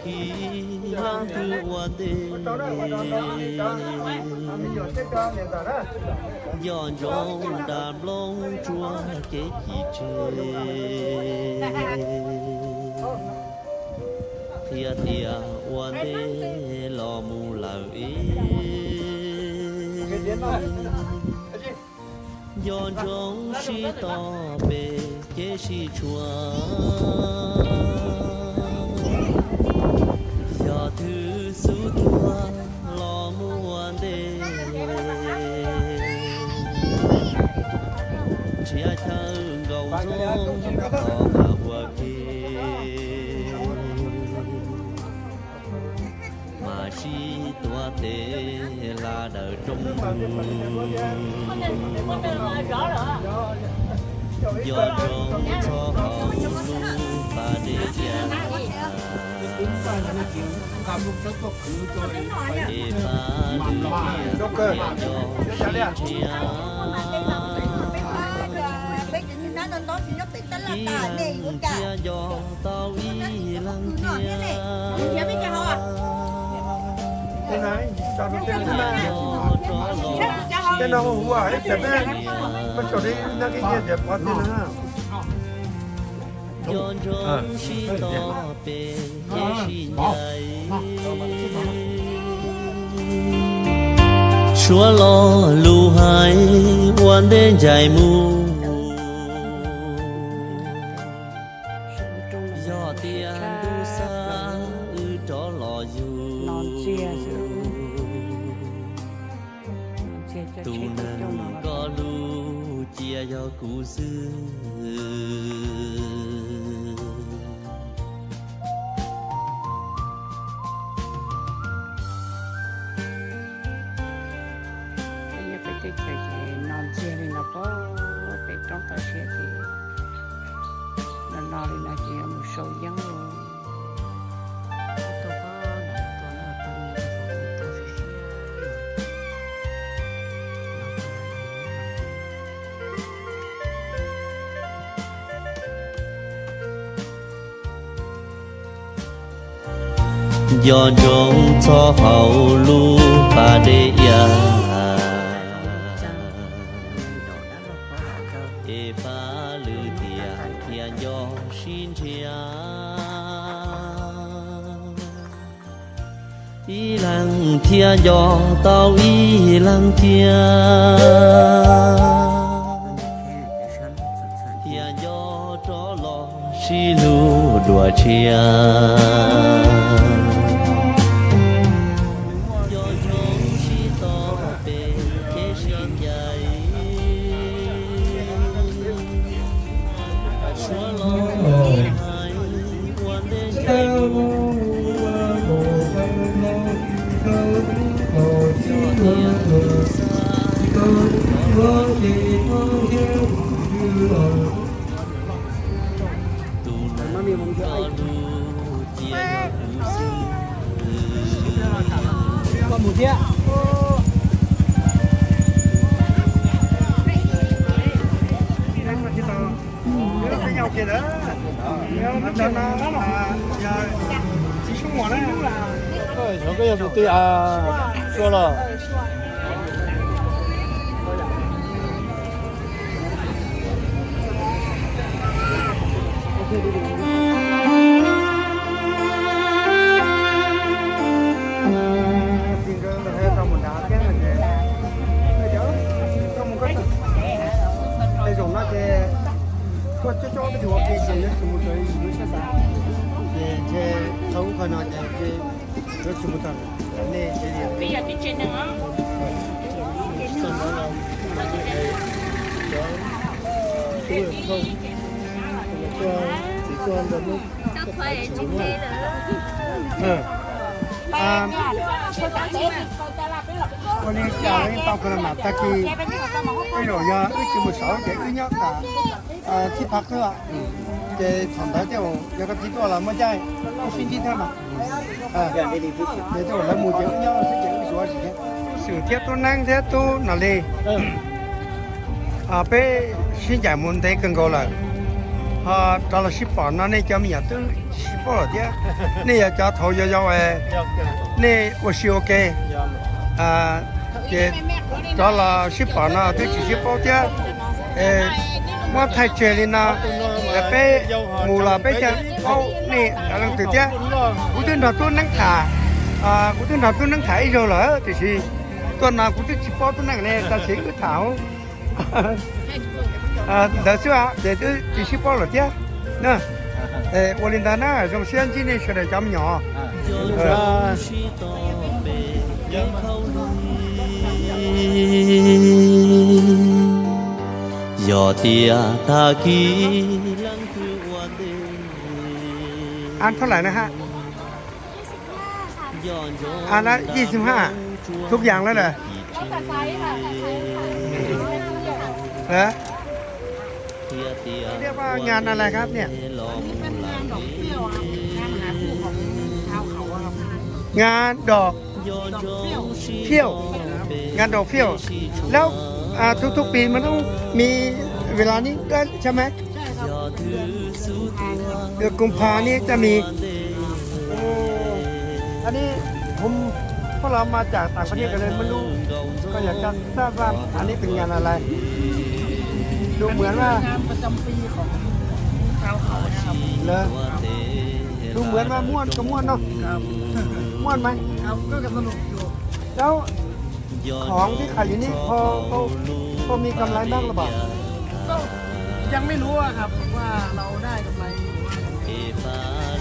Ib leej twg ua ntej, nco ntsoov nram nplooj tsuas kev cim tseg, qhia tias ua ntej los mus lawm es nco ntsoov sib tog pes kev sib tshuam. Yog thwv xub tuag los mus ua ntej, nrhiav chaw nkaus ntxoov tom hav ua ke, mas sib tuav tes hla daws rooj ntug. Nco ntsoov txhob haus lub pas dej ya, es pab lwm tiam thiaj nco sib nrhiav. Ib leeg thiaj nco tau ib leeg thiab. Nco rov los sib hlub pas dej ya, nco ntsoov sib tog pes kev sib ncaim. Suav lo lus hais ua ntej ncaim mus, yog tias ntuj xa wb rov los yug, tus neeg koj hlub cia yog kuv xwb. Peb nyob peb teb chaws ces no ntxiag li no pob, pem roob toj siab ces no no li no ces yuav mus sau yeeb los. Nco ntsoov txhob haus lub pas dej ya, es pab lwm tiam thiaj nco sib nrhiav. Ib leeg thiaj nco tau ib leeg thiab, thiaj nco rov los sib hlub dua tshiab. Nco ntsoov sib tog pes kev sib ncaim. Suav lo lus hais ua ntej ncaim mus, yog tias ntuj xa wb rov los yug, tus neeg koj hlub cia yog kuv xwb. Xyov koj yog tus twg, Suav los? Tej zaum no ces tuaj coob coob peb tug ua ke ces yuav tsis mus txog yus lub siab xav, ces ntshe thaum qhov no ces yuav tsis mus txog nej. Ua li cas tau koj los mas tag kis tej zaum yog wb tsis mus saud ces wb nyob tas thib phab qwb, ces thaum ntawd tej zaum yog koj txiv tuaj los muaj caij wb sib ntsib thiab mas. Ces tej zaum lawv mus ces wb nyob xwb ces wb tsis ua tsis thiab. Xwm thiab Tub Neeb thiab Tub Nom Lis, peb sib ncaim mus ntev kawg nkaus lawm, ho rov los sib pom no nej cov me nyuam twb tsis paub lawm thiab. Nej yog cov thaum yau yau es nej ua si ua ke, ces rov los sib pom no twb tsis sib paub thiab. Muab thaij tseg li no, peb mus los peb thiaj paub nej cov leej twg thiab. Kuv twb nrog Tub Neeb tham, kuv twb nrog Tub Neeb tham ib zaug lawm tiam sis tuaj no kuv twb tsis paub Tub Neeb ne, tam sim wb tham ntawd xwb ces twb tsis sib paub lawm thiab. Ua li ntawd na, zoo siab ntsib nej sawv daws cov me nyuam. Yog tias tag kis leej twg ua ntej อันเท่าไหร่นะฮะ อันละยี่สิบห้า ทุกอย่างแล้วเหรอ เหรอ เรียกว่างานอะไรครับเนี่ย งานดอกเขี้ยว งานดอกเขี้ยว แล้วทุกๆปีมันต้องมีเวลานี้ด้วยใช่ไหม เดือนกุมภานี้จะมี อันนี้ผมพวกเรามาจากต่างประเทศกันเลยไม่รู้ ก็อยากจะทราบว่าอันนี้เป็นงานอะไร ดูเหมือนว่า งานประจำปีของชาวเขานะครับ เหรอ ดูเหมือนว่าม่วนก็ม่วนเนาะ ม่วนไหม ครับ ก็สนุกอยู่ แล้วของที่ขายอยู่นี่พอพอมีกำไรบ้างหรือเปล่า ก็ยังไม่รู้อะครับว่าเราได้กำไรหรือว่ายังไง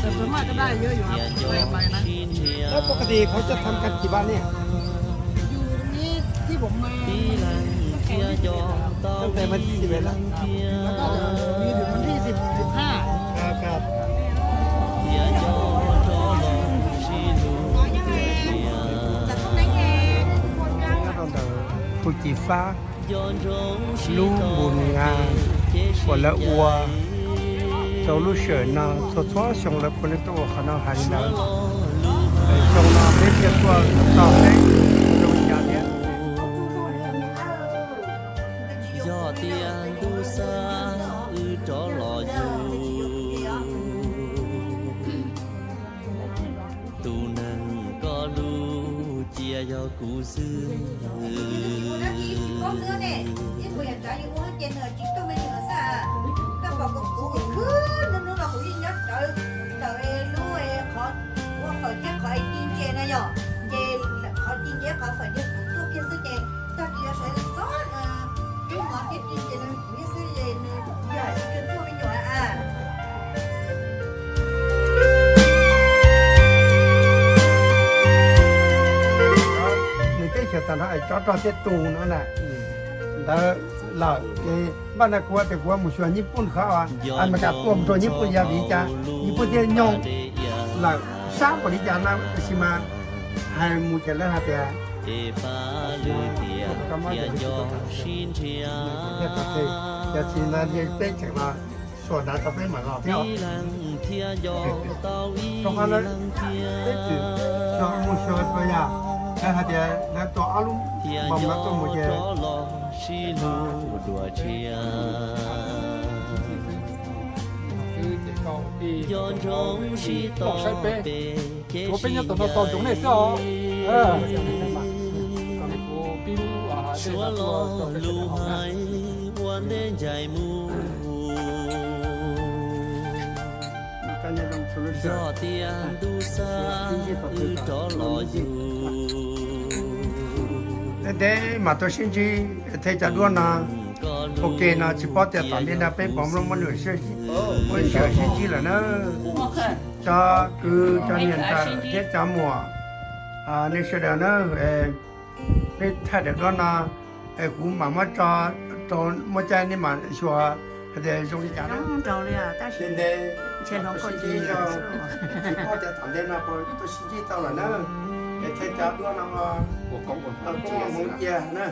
แต่ส่วนมากก็ได้เยอะอยู่ครับ ได้กำไรนะ แล้วปกติเขาจะทำกันกี่วันเนี่ย อยู่ตรงนี้ที่ผมมาตั้งแต่วันที่สิบเอ็ดแล้ว แล้วก็จะมีถึงวันที่สิบ สิบห้า ครับ ครับ Tus ci fab lub npus ngas uas lawv ua rau lub sij hawm no txhua txhua xyoo lawv puav leej tuaj ua qhov no hais li ntawd. Xyoo no peb thiaj tuaj tau peb zoo li cas thiab. Yog tias ntuj xav wb rov los yug, tus neeg koj hlub cia yog kuv xwb. Koj pom kuv khwv hnub no kuv yeej nyob rawv ntawm lub qhov ua fawm thiab qhov ci ntses na yom, ces qhov ci ntses qhov fawm ces kuv tuaj kiag xwb ces tag kis yuav sawv txog lub mov thiab ci ntses no kuv yeej xwb es nws yog hais tias tuaj me nyuam a. Nws teb chaws tag nrho es tsov rog thiab tus no na, ntawd lawm ces npaj no kuv tias kuv mus xyuas Nyij Pooj qhov, Amelikas tuaj mus rau Nyij Pooj yog vim li cas Nyij Pooj thiaj nyoog lawm sab npaum li cas no, tab sis mas hais mus ces lawv hais tias thiaj tsis no peb tseem los xuas nrad rau peb mam los thiab. Rau qhov lawv teb tsis no mus xyuas rau yog lawv hais tias lawv tua ob lub npoo no tuaj mus ces Nco ntsoov sib tau pem, tshuav peb nyob tom no tos ntsoov nej xwb os. Suav los lus hais ua ntej ncaim mus. Yog tias ntuj xav wb rov los yug. Ntev ntev mam tuaj sib ntsib, thiab cov duab no ua ke no tsis paub tias tom ntej no peb puas muaj lub sij hawm sib ntsib lawm na. Cov kwv cov niam ntxawm thiab cov muam, nej sawv daws na, peb thaij daim duab no, kuv mam muab tso rau, muaj caij nej mam xyuas hais tias zoo li cas na. Ntev ntev mam tuaj sib ntsib, tsis paub tias tom ntej no puas tuaj sib ntsib tau lawm na. Es thiab cov duab no ua koob ua hmoov cia na.